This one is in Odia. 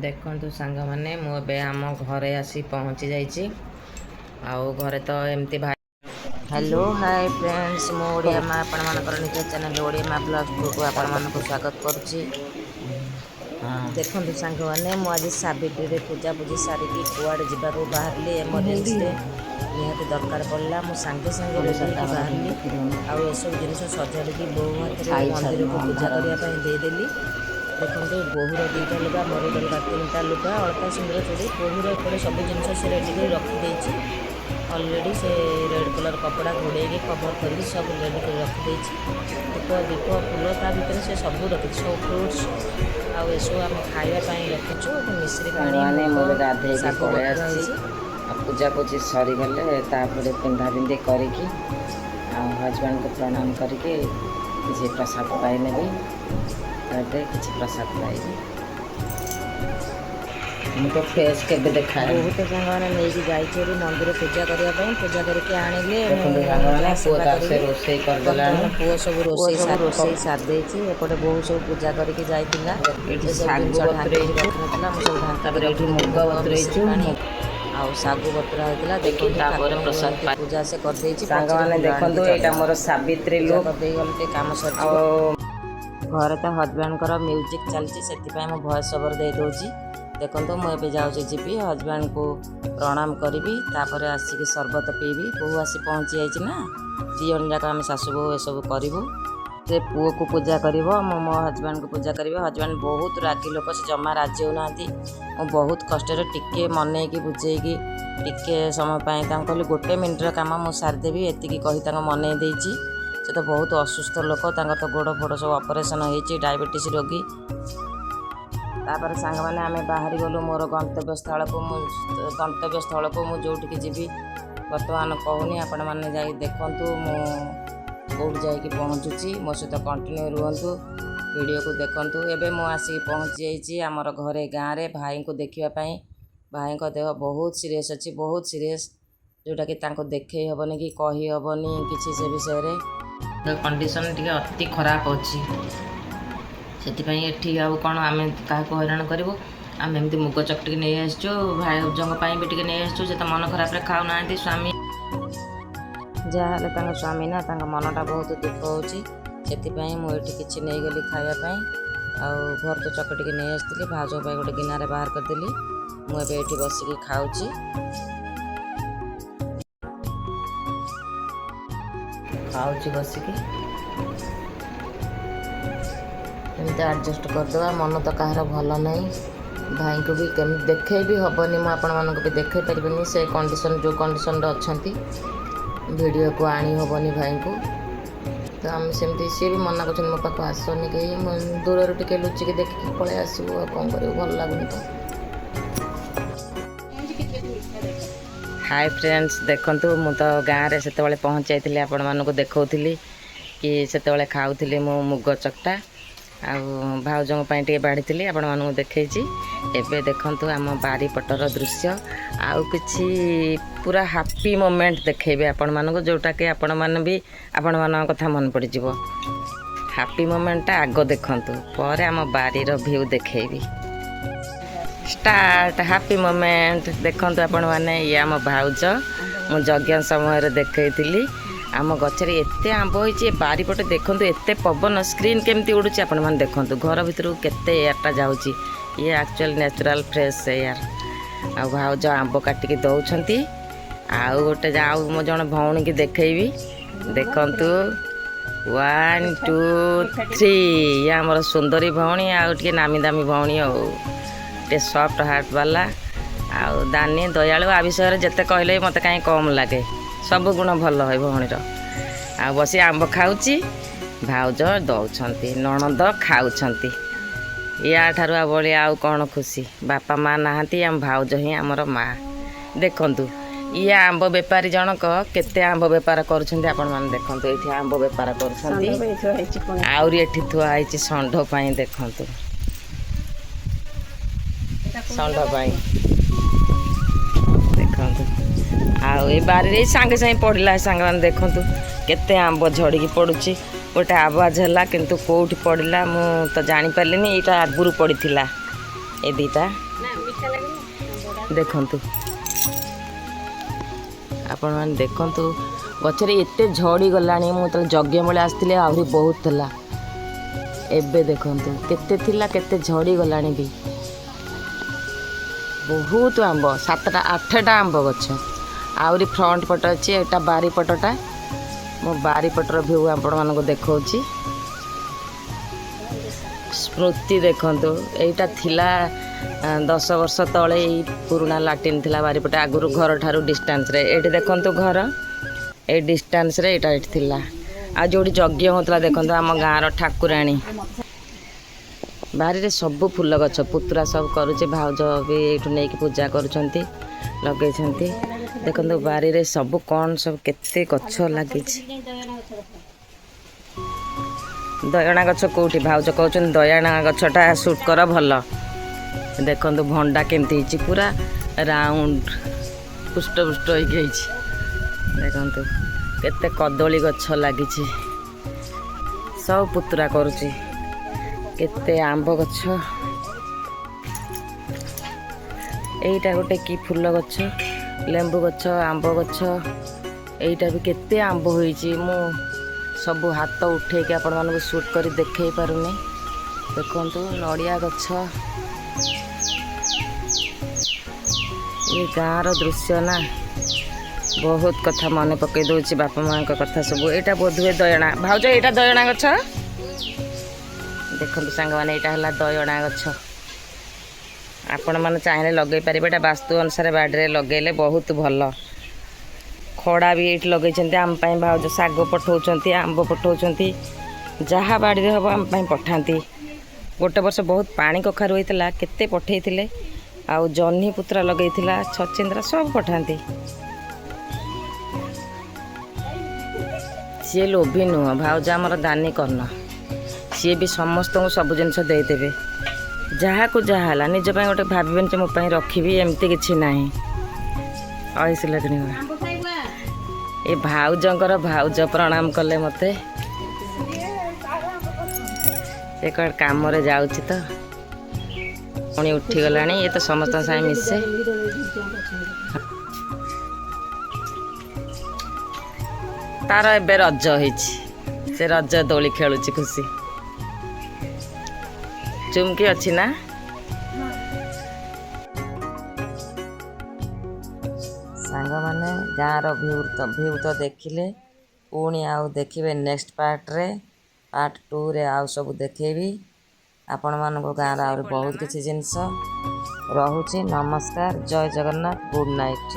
ଦେଖନ୍ତୁ ସାଙ୍ଗମାନେ, ମୁଁ ଏବେ ଆମ ଘରେ ଆସି ପହଞ୍ଚି ଯାଇଛି। ଆଉ ଘରେ ତ ଏମିତି ଭାଇ। ହ୍ୟାଲୋ, ହାଏ ଫ୍ରେଣ୍ଡସ୍, ମୁଁ ଓଡ଼ିଆ ମା, ଆପଣମାନଙ୍କର ନିଜ ଚ୍ୟାନେଲ୍ ଓଡ଼ିଆ ମା ବ୍ଲଗ୍କୁ ଆପଣମାନଙ୍କୁ ସ୍ୱାଗତ କରୁଛି। ଦେଖନ୍ତୁ ସାଙ୍ଗମାନେ, ମୁଁ ଆଜି ସାବିତ୍ରୀରେ ପୂଜାପୂଜି ସାରିକି କୁଆଡ଼େ ଯିବାକୁ ବାହାରିଲି। ଏମର୍ଜେନ୍ସିରେ ନିହାତି ଦରକାର ପଡ଼ିଲା, ମୁଁ ସାଙ୍ଗେ ସାଙ୍ଗେ ରେଡ଼ି ହେଇକି ବାହାରିଲି। ଆଉ ଏସବୁ ଜିନିଷ ସଜାଡ଼ିକି ବୋହୂ ହାତରେ ମନ୍ଦିରକୁ ପୂଜା କରିବା ପାଇଁ ଦେଇଦେଲି। ଦେଖନ୍ତୁ, ବୋହୂର ଦୁଇଟା ଲୁଗା, ମୋର ଗୋଟେ ତିନିଟା ଲୁଗା, ଅଳତା, ସିନ୍ଦୁର, ଚୁଡ଼ି। ବୋହୂର ଏପଟେ ସବୁ ଜିନିଷ ସେ ରେଡ଼ି କରି ରଖିଦେଇଛି ଅଲରେଡ଼ି। ସେ ରେଡ଼୍ କଲର୍ କପଡ଼ା ଘୋଡ଼େଇକି, କଭର୍ କରିକି ସବୁ ରେଡ଼ି କରି ରଖିଦେଇଛି। ଧୂପ, ଦୀପ, ଫୁଲ ତା ଭିତରେ ସେ ସବୁ ରଖିଛି, ସବୁ ଫ୍ରୁଟ୍ସ। ଆଉ ଏସବୁ ଆମେ ଖାଇବା ପାଇଁ ରଖିଛୁ। ମିଶ୍ରି ପାଣି, ସାଙ୍ଗମାନେ, ମୁଁ ମୁଗ, ଏବେ ଗାଧେଇକି ଶାଗୁ ପଳେଇ ବତୁରା ଆସିଛି। ହେଇଛି। ଆଉ ପୂଜାପୂଜି ସରିଗଲେ ତାପରେ ପିନ୍ଧାପିନ୍ଧି କରିକି ଆଉ ହଜବେଣ୍ଡକୁ ପ୍ରଣାମ କରିକି କିଛି ପ୍ରସାଦ ପାଇନେବି। ତ ଏବେ କିଛି ପ୍ରସାଦ ପାଇବି। ମୁଁ ତ ଫେସ୍ କେବେ ଦେଖାଏନି। ବୋହୂ ତ ସାଙ୍ଗମାନେ ନେଇକି ଯାଇଛି ଏଠି ମନ୍ଦିର ପୂଜା କରିବା ପାଇଁ। ପୂଜା କରିକି ଆଣିଲେ ମୁଁ ଦେଖନ୍ତୁ ସାଙ୍ଗମାନେ, ଯାହା ପୁଅ ସେବା ତାର ସେ କରିବି। ରୋଷେଇ କରିଦେଲାଣି। ବର୍ତ୍ତମାନ ପୁଅ ସବୁ ପୁଅ ରୋଷେଇ ସବୁ ରୋଷେଇ ସାରି ଦେଇଛି। ଏପଟେ ବୋହୂ ସବୁ ପୂଜା କରିକି ଯାଇଥିଲା। ଏଇଠି ସେ ସବୁ ଶାଗୁ ଜିନିଷ ଢାଙ୍କିକି ବତୁରେଇଛୁ। ରଖିନଥିଲା, ମୁଁ ସବୁ ଢାଙ୍କିକି ତାପରେ ଏଇଠି ରଖିଦେଲି। ମୁଗ ମୁଗ, ମିଶ୍ରି ବତୁରେଇଛୁ। ପାଣି ଆଉ ଶାଗୁ ବତୁରା ହେଇଥିଲା। ଦେଖି ଦେଖନ୍ତୁ, ତାପରେ ଠାକୁରଙ୍କୁ ପ୍ରସାଦ ଏମିତି ପାଇ ପୂଜା ସେ କରିଦେଇଛି। ପଛରେ ସାଙ୍ଗମାନେ, ଫୁଲ ଆଣିକି ଦେଖନ୍ତୁ, ଏଇଟା ଚଢ଼େଇବା। ମୋର ସାବିତ୍ରୀ ପୂଜା ଲୁକ୍। କରିଦେଇ ଗଲେ ଟିକେ କାମ ସରିଯିବ। ଆଉ ଘରେ ତ ହଜବେଣ୍ଡଙ୍କର ମ୍ୟୁଜିକ୍ ଚାଲିଛି, ସେଥିପାଇଁ ମୁଁ ଭଏସ୍ ଓଭର୍ ଦେଇଦେଉଛି। ଦେଖନ୍ତୁ, ମୁଁ ଏବେ ଯାଉଛି, ଯିବି, ହଜବେଣ୍ଡଙ୍କୁ ପ୍ରଣାମ କରିବି, ତାପରେ ଆସିକି ସରବତ ପିଇବି। ବୋହୂ ଆସି ପହଞ୍ଚି ଯାଇଛି ନା, ଦୁଇ ଜଣ ଯାକ ଆମେ ଶାଶୁ ବୋହୂ ଏସବୁ କରିବୁ। ସେ ପୁଅକୁ ପୂଜା କରିବ, ମୁଁ ମୋ ହଜବେଣ୍ଡକୁ ପୂଜା କରିବି। ହଜବେଣ୍ଡ ବହୁତ ରାଗି ଲୋକ, ସେ ଜମା ରାଜି ହେଉନାହାନ୍ତି। ମୁଁ ବହୁତ କଷ୍ଟରେ ଟିକେ ମନେଇକି, ବୁଝେଇକି, ଟିକେ ସମୟ ପାଇଁ ତାଙ୍କୁ କହିଲି, ଗୋଟେ ମିନିଟ୍ର କାମ ମୁଁ ସାରିଦେବି, ଏତିକି କହି ତାଙ୍କୁ ମନେଇ ଦେଇଛି। ସେ ତ ବହୁତ ଅସୁସ୍ଥ ଲୋକ, ତାଙ୍କର ତ ଗୋଡ଼ ଫୋଡ଼ ସବୁ ଅପରେସନ୍ ହେଇଛି, ଡାଇବେଟିସ୍ ରୋଗୀ। ତାପରେ ସାଙ୍ଗମାନେ, ଆମେ ବାହାରି ଗଲୁ ମୋର ଗନ୍ତବ୍ୟ ସ୍ଥଳକୁ। ମୁଁ ଗନ୍ତବ୍ୟ ସ୍ଥଳକୁ ମୁଁ ଯେଉଁଠିକି ଯିବି ବର୍ତ୍ତମାନ କହୁନି, ଆପଣମାନେ ଯାଇ ଦେଖନ୍ତୁ ମୁଁ କେଉଁଠି ଯାଇକି ପହଞ୍ଚୁଛି। ମୋ ସହିତ କଣ୍ଟିନ୍ୟୁ ରୁହନ୍ତୁ, ଭିଡ଼ିଓକୁ ଦେଖନ୍ତୁ। ଏବେ ମୁଁ ଆସିକି ପହଞ୍ଚି ଯାଇଛି ଆମର ଘରେ, ଗାଁରେ, ଭାଇଙ୍କୁ ଦେଖିବା ପାଇଁ। ଭାଇଙ୍କ ଦେହ ବହୁତ ସିରିୟସ୍ ଅଛି, ବହୁତ ସିରିୟସ୍, ଯେଉଁଟାକି ତାଙ୍କୁ ଦେଖେଇ ହେବନି କି କହି ହେବନି କିଛି ସେ ବିଷୟରେ। କଣ୍ଡିସନ୍ ଟିକେ ଅତି ଖରାପ ଅଛି। ସେଥିପାଇଁ ଏଠି ଆଉ କ'ଣ ଆମେ କାହାକୁ ହଇରାଣ କରିବୁ? ଆମେ ଏମିତି ମୁଗ ଚକଟିକି ନେଇ ଆସିଛୁ, ଭାଇଙ୍କ ପାଇଁ ବି ଟିକେ ନେଇ ଆସିଛୁ। ସେ ତ ମନ ଖରାପରେ ଖାଉନାହାନ୍ତି ସ୍ୱାମୀ। ଯାହାହେଲେ ତାଙ୍କ ସ୍ୱାମୀ ନା, ତାଙ୍କ ମନଟା ବହୁତ ଦୁଃଖ ହେଉଛି। ସେଥିପାଇଁ ମୁଁ ଏଠି କିଛି ନେଇଗଲି ଖାଇବା ପାଇଁ। ଆଉ ଘରେ ତ ଚକଟିକି ନେଇ ଆସିଥିଲି, ଭାଉଜଙ୍କ ପାଇଁ ଗୋଟେ ଗିନାରେ ବାହାର କରିଦେଲି। ମୁଁ ଏବେ ଏଠି ବସିକି ଖାଉଛି। ଖାଉଛି ବସିକି। ଏମିତି ଆଡ଼ଜଷ୍ଟ କରିଦେବା। ମନ ତ କାହାର ଭଲ ନାହିଁ। ଭାଇଙ୍କୁ ବି କେମିତି ଦେଖେଇ ବି ହେବନି, ମୁଁ ଆପଣମାନଙ୍କୁ ବି ଦେଖେଇ ପାରିବିନି। ସେ କଣ୍ଡିସନ୍, ଯେଉଁ କଣ୍ଡିସନ୍ରେ ଅଛନ୍ତି, ଭିଡ଼ିଓକୁ ଆଣି ହେବନି ଭାଇଙ୍କୁ। ତ ଆମେ ସେମିତି, ସିଏ ବି ମନା କରୁଛନ୍ତି, ମୋ ପାଖକୁ ଆସନି କେହି। ମୁଁ ଦୂରରୁ ଟିକେ ଲୁଚିକି ଦେଖିକି ପଳେଇ ଆସିବୁ, ଆଉ କ'ଣ କରିବୁ? ଭଲ ଲାଗୁନି ତ। ହାଇ ଫ୍ରେଣ୍ଡସ୍, ଦେଖନ୍ତୁ, ମୁଁ ତ ଗାଁରେ ସେତେବେଳେ ପହଞ୍ଚି ଯାଇଥିଲି। ଆପଣମାନଙ୍କୁ ଦେଖାଉଥିଲି କି ସେତେବେଳେ ଖାଉଥିଲି ମୁଁ ମୁଗ ଚକଟା ଆଉ ଭାଉଜଙ୍କ ପାଇଁ ଟିକେ ବାଢ଼ିଥିଲି, ଆପଣମାନଙ୍କୁ ଦେଖେଇଛି। ଏବେ ଦେଖନ୍ତୁ ଆମ ବାରିପଟର ଦୃଶ୍ୟ। ଆଉ କିଛି ପୁରା ହାପି ମୋମେଣ୍ଟ ଦେଖେଇବେ ଆପଣମାନଙ୍କୁ, ଯେଉଁଟାକି ଆପଣମାନେ ବି ଆପଣମାନଙ୍କ କଥା ମନେ ପଡ଼ିଯିବ। ହାପି ମୋମେଣ୍ଟଟା ଆଗ ଦେଖନ୍ତୁ, ପରେ ଆମ ବାରିର ଭ୍ୟୁ ଦେଖେଇବି। Start happy moment. ଦେଖନ୍ତୁ ଆପଣମାନେ, ଇଏ ଆମ ଭାଉଜ। ମୁଁ ଯଜ୍ଞ ସମୟରେ ଦେଖେଇଥିଲି। ଆମ ଗଛରେ ଏତେ ଆମ୍ବ ହେଇଛି। ଏ ବାରିପଟେ ଦେଖନ୍ତୁ, ଏତେ ପବନ, ସ୍କ୍ରିନ୍ କେମିତି ଉଡ଼ୁଛି ଆପଣମାନେ ଦେଖନ୍ତୁ। ଘର ଭିତରକୁ କେତେ ଏୟାରଟା ଯାଉଛି। ଇଏ ଆକ୍ଚୁଆଲି ନ୍ୟାଚୁରାଲ୍ ଫ୍ରେଶ୍ ଏୟାର। ଆଉ ଭାଉଜ ଆମ୍ବ କାଟିକି ଦେଉଛନ୍ତି। ଆଉ ଗୋଟେ, ଆଉ ମୋ ଜଣେ ଭଉଣୀକି ଦେଖେଇବି। ଦେଖନ୍ତୁ, ୱାନ୍, ଟୁ, ଥ୍ରୀ। ଇଏ ଆମର ସୁନ୍ଦରୀ ଭଉଣୀ ଆଉ ଟିକେ ନାମୀ ଦାମୀ ଭଉଣୀ, ଆଉ ଟିକେ ସଫ୍ଟ ହାର୍ଟ ବାଲା ଆଉ ଦାନୀ, ଦୟାଳୁ। ଆ ବିଷୟରେ ଯେତେ କହିଲେ ବି ମୋତେ କାହିଁ କମ୍ ଲାଗେ। ସବୁ ଗୁଣ ଭଲ ଏ ଭଉଣୀର। ଆଉ ବସି ଆମ୍ବ ଖାଉଛି, ଭାଉଜ ଦେଉଛନ୍ତି, ନଣନ୍ଦ ଖାଉଛନ୍ତି। ୟା ଠାରୁ ଆଉ ବଳି ଆଉ କ'ଣ ଖୁସି? ବାପା ମା ନାହାନ୍ତି, ଆମ ଭାଉଜ ହିଁ ଆମର ମା। ଦେଖନ୍ତୁ, ଇଏ ଆମ୍ବ ବେପାରୀ ଜଣକ କେତେ ଆମ୍ବ ବେପାର କରୁଛନ୍ତି ଆପଣମାନେ ଦେଖନ୍ତୁ। ଏଇଠି ଆମ୍ବ ବେପାର କରୁଛନ୍ତି, ଆହୁରି ଏଠି ଥୁଆ ହେଇଛି ଷଣ୍ଢ ପାଇଁ। ଦେଖନ୍ତୁ, ଷଣ୍ଢ ପାଇଁ ଦେଖନ୍ତୁ। ଆଉ ଏ ବାରିରେ ଏଇ ସାଙ୍ଗେ ସାଙ୍ଗେ ପଡ଼ିଲା। ସାଙ୍ଗମାନେ, ଦେଖନ୍ତୁ କେତେ ଆମ୍ବ ଝଡ଼ିକି ପଡ଼ୁଛି। ଗୋଟେ ଆବାଜ ହେଲା, କିନ୍ତୁ କେଉଁଠି ପଡ଼ିଲା ମୁଁ ତ ଜାଣିପାରିଲିନି। ଏଇଟା ଆଗରୁ ପଡ଼ିଥିଲା, ଏ ଦୁଇଟା। ଦେଖନ୍ତୁ ଆପଣମାନେ, ଦେଖନ୍ତୁ ଗଛରେ ଏତେ ଝଡ଼ିଗଲାଣି। ମୁଁ ଯେତେବେଳେ ଯଜ୍ଞ ବେଳେ ଆସିଥିଲି ଆହୁରି ବହୁତ ଥିଲା। ଏବେ ଦେଖନ୍ତୁ କେତେ ଥିଲା, କେତେ ଝଡ଼ିଗଲାଣି ବି। ବହୁତ ଆମ୍ବ, ସାତଟା ଆଠଟା ଆମ୍ବ ଗଛ। ଆହୁରି ଫ୍ରଣ୍ଟ ପଟ ଅଛି। ଏଇଟା ବାରିପଟଟା, ମୋ ବାରିପଟର ଭିଉ ଆପଣମାନଙ୍କୁ ଦେଖାଉଛି। ସ୍ମୃତି ଦେଖନ୍ତୁ, ଏଇଟା ଥିଲା 10 ବର୍ଷ ତଳେ। ଏଇ ପୁରୁଣା ଲାଟିନ୍ ଥିଲା ବାରିପଟେ ଆଗରୁ, ଘରଠାରୁ ଡିଷ୍ଟାନ୍ସରେ। ଏଇଠି ଦେଖନ୍ତୁ ଘର, ଏଇ ଡିଷ୍ଟାନ୍ସରେ ଏଇଟା ଏଇଠି ଥିଲା। ଆଉ ଯେଉଁଠି ଯଜ୍ଞ ହେଉଥିଲା, ଦେଖନ୍ତୁ ଆମ ଗାଁର ଠାକୁରାଣୀ। ବାରିରେ ସବୁ ଫୁଲ ଗଛ ପୁତୁରା ସବୁ କରୁଛି। ଭାଉଜ ବି ଏଇଠୁ ନେଇକି ପୂଜା କରୁଛନ୍ତି, ଲଗେଇଛନ୍ତି। ଦେଖନ୍ତୁ ବାରିରେ ସବୁ କ'ଣ ସବୁ କେତେ ଗଛ ଲାଗିଛି। ଦୟଣା ଗଛ କେଉଁଠି? ଭାଉଜ କହୁଛନ୍ତି ଦୟଣା ଗଛଟା ସୁଟ୍ କର ଭଲ। ଦେଖନ୍ତୁ ଭଣ୍ଡା କେମିତି ହେଇଛି, ପୁରା ରାଉଣ୍ଡ ପୁଷ୍ଟ ପୁଷ୍ଟ ହେଇକି ହେଇଛି। ଦେଖନ୍ତୁ କେତେ କଦଳୀ ଗଛ ଲାଗିଛି, ସବୁ ପୁତୁରା କରୁଛି। କେତେ ଆମ୍ବ ଗଛ। ଏଇଟା ଗୋଟେ କି ଫୁଲ ଗଛ, ଲେମ୍ବୁ ଗଛ, ଆମ୍ବ ଗଛ। ଏଇଟା ବି କେତେ ଆମ୍ବ ହେଇଛି। ମୁଁ ସବୁ ହାତ ଉଠେଇକି ଆପଣମାନଙ୍କୁ ସୁଟ୍ କରି ଦେଖେଇ ପାରୁନି। ଦେଖନ୍ତୁ ନଡ଼ିଆ ଗଛ। ଏ ଗାଁର ଦୃଶ୍ୟ ନା ବହୁତ କଥା ମନେ ପକେଇ ଦେଉଛି, ବାପା ମାଆଙ୍କ କଥା ସବୁ। ଏଇଟା ବୋଧହୁଏ ଦୟଣା। ଭାଉଜ, ଏଇଟା ଦୟଣା ଗଛ। ଦେଖନ୍ତୁ ସାଙ୍ଗମାନେ, ଏଇଟା ହେଲା ଦୟଣା ଗଛ। ଆପଣମାନେ ଚାହିଁଲେ ଲଗେଇ ପାରିବେ। ଏଇଟା ବାସ୍ତୁ ଅନୁସାରେ ବାଡ଼ିରେ ଲଗେଇଲେ ବହୁତ ଭଲ। ଖଡ଼ା ବି ଏଇଠି ଲଗେଇଛନ୍ତି ଆମ ପାଇଁ। ଭାଉଜ ଶାଗ ପଠଉଛନ୍ତି, ଆମ୍ବ ପଠଉଛନ୍ତି, ଯାହା ବାଡ଼ିରେ ହେବ ଆମ ପାଇଁ ପଠାନ୍ତି। ଗୋଟେ ବର୍ଷ ବହୁତ ପାଣି କଖାରୁ ହେଇଥିଲା, କେତେ ପଠେଇଥିଲେ। ଆଉ ଜହ୍ନି ପୁତୁରା ଲଗେଇଥିଲା, ଛଚିନ୍ଦ୍ରା ସବୁ ପଠାନ୍ତି। ସିଏ ଲୋଭି ନୁହଁ, ଭାଉଜ ଆମର ଦାନୀ କର୍ଣ୍ଣ। ସିଏ ବି ସମସ୍ତଙ୍କୁ ସବୁ ଜିନିଷ ଦେଇଦେବେ, ଯାହାକୁ ଯାହା ହେଲା। ନିଜ ପାଇଁ ଗୋଟେ ଭାବିବେନି ଯେ ମୋ ପାଇଁ ରଖିବି, ଏମିତି କିଛି ନାହିଁ। ଅଇସିଲା କିଣିବା। ଏ ଭାଉଜଙ୍କର ଭାଉଜ ପ୍ରଣାମ କଲେ ମୋତେ। ସେ କୁଆଡ଼େ କାମରେ ଯାଉଛି ତ ପୁଣି ଉଠିଗଲାଣି। ଇଏ ତ ସମସ୍ତଙ୍କ ସାଙ୍ଗେ ମିଶେ। ତାର ଏବେ ରଜ ହେଇଛି, ସେ ରଜ ଦୋଳି ଖେଳୁଛି ଖୁସି। ଚୁମକି ଅଛି ନା? ସାଙ୍ଗମାନେ, ଗାଁର ଭିଉ ତ ଦେଖିଲେ, ପୁଣି ଆଉ ଦେଖିବେ ନେକ୍ସଟ ପାର୍ଟରେ। ପାର୍ଟ ଟୁରେ ଆଉ ସବୁ ଦେଖେଇବି ଆପଣମାନଙ୍କୁ ଗାଁର ଆହୁରି ବହୁତ କିଛି ଜିନିଷ। ରହୁଛି, ନମସ୍କାର, ଜୟ ଜଗନ୍ନାଥ, ଗୁଡ୍ ନାଇଟ୍।